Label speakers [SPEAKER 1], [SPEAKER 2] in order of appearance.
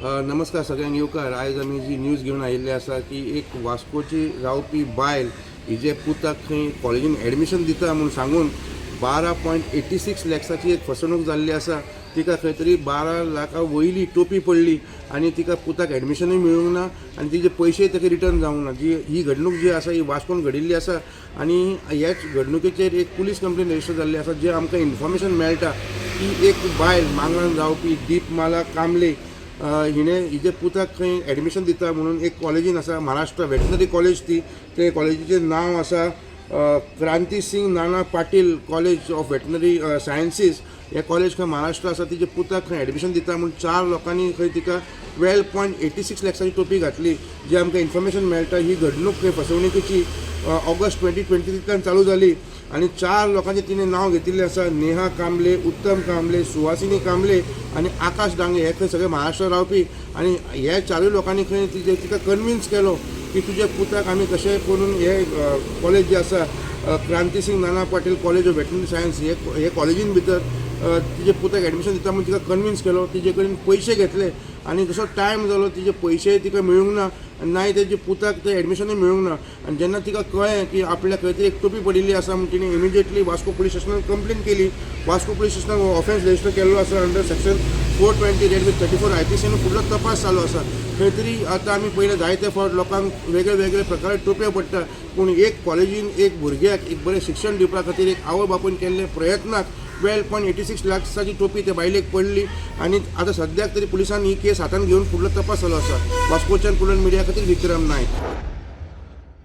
[SPEAKER 1] नमस्कार सगळ्यांक येवकार. आयज आमी जी न्यूज घेवन आयिल्ले आसा की एक वास्कोची रावपी बायल हिजे पुताक खंय कॉलेजीन एडमिशन दिता म्हूण सांगून 12.86 लॅक्साची एक फसवणूक जाल्ली आसा. तिका खंय तरी 12 लाखा वयली टोपी पडली आनी तिका पुताक एडमिशनूय मेळूंक ना आनी तिजे पयशेय ताका रिटर्न जावंक ना. जी ही घडणूक जी आसा ही वास्कोन घडिल्ली आसा आनी ह्याच घडणुकेचेर एक पुलीस कंप्लेन रजिस्टर जाल्ली आसा. जे आमकां इन्फॉर्मेशन मेळटा की एक बायल मांगरान रावपी दीपमाला कामले हिणें हिजे पुताक खंय एडमिशन दिता म्हणून एक कॉलेजीन आसा, महाराष्ट्र वेटनरी कॉलेज ती, ते कॉलेजीचें नांव आसा Kranti Singh Nana Patil college of veterinary sciences. हे कॉलेज खंय महाराष्ट्र आसा. तिजे पुताक खंय एडमिशन दिता म्हूण चार लोकांनी खंय तिका 12.86 लॅक्साची टोपी घातली. जी आमकां इन्फॉर्मेशन मेळटा, ही घडणूक खंय फसवणुकीची ऑगस्ट 2023तल्यान चालू जाली आनी चार लोकांचें तिणें नांव घेतिल्लें आसा: नेहा कांबले, उत्तम कांबले, सुवासिनी कांबले आनी आकाश डांगे. हे खंय सगळे महाराष्ट्रात रावपी आनी ह्या चारूय लोकांनी खंय तिजे तिका कन्विन्स केलो की तुज्या पुताक आमी कशेंय करून हे कॉलेज जे आसा, Krantisingh Nana Patil college of veterinary science, हे हे कॉलेजीन भितर तिजे पुताक एडमिशन दिता म्हूण तिका कन्विन्स केलो. तिजे कडेन पयशे घेतले आनी जसो टायम जालो, तिजे पयशे तिका मेळूंक ना आनी नाय तेजे पुताक तें एडमिशनूय मेळूंक ना. आनी जेन्ना तिका कळ्ळें की आपल्याक खंय तरी एक टोपी पडिल्ली आसा म्हूण, तिणें इमिजिएटली वास्को पुलीस स्टेशनान कंप्लेन केली. वास्को पुलीस स्टेशनान ऑफेन्स रजिस्टर केल्लो आसा under section 420 read with 34 IPC आनी फुडलो तपास चालू आसा. खंय तरी आतां आमी पयले जायते फावट लोकांक वेगळे वेगळे प्रकारे टोप्यो पडटा, पूण एक कॉलेजीन एक भुरग्याक एक बरें शिक्षण दिवपा खातीर एक आवय बापूयन केल्ले प्रयत्नाक 12.86 लॅक्साची टोपी त्या बायलेक पडली. आनी आतां सद्याक तरी पुलिसांनी ही केस हातान घेवन फुडलो तपास चालू आसा. वास्कोच्यान पुलन मिडिया खातीर विक्रम नायक.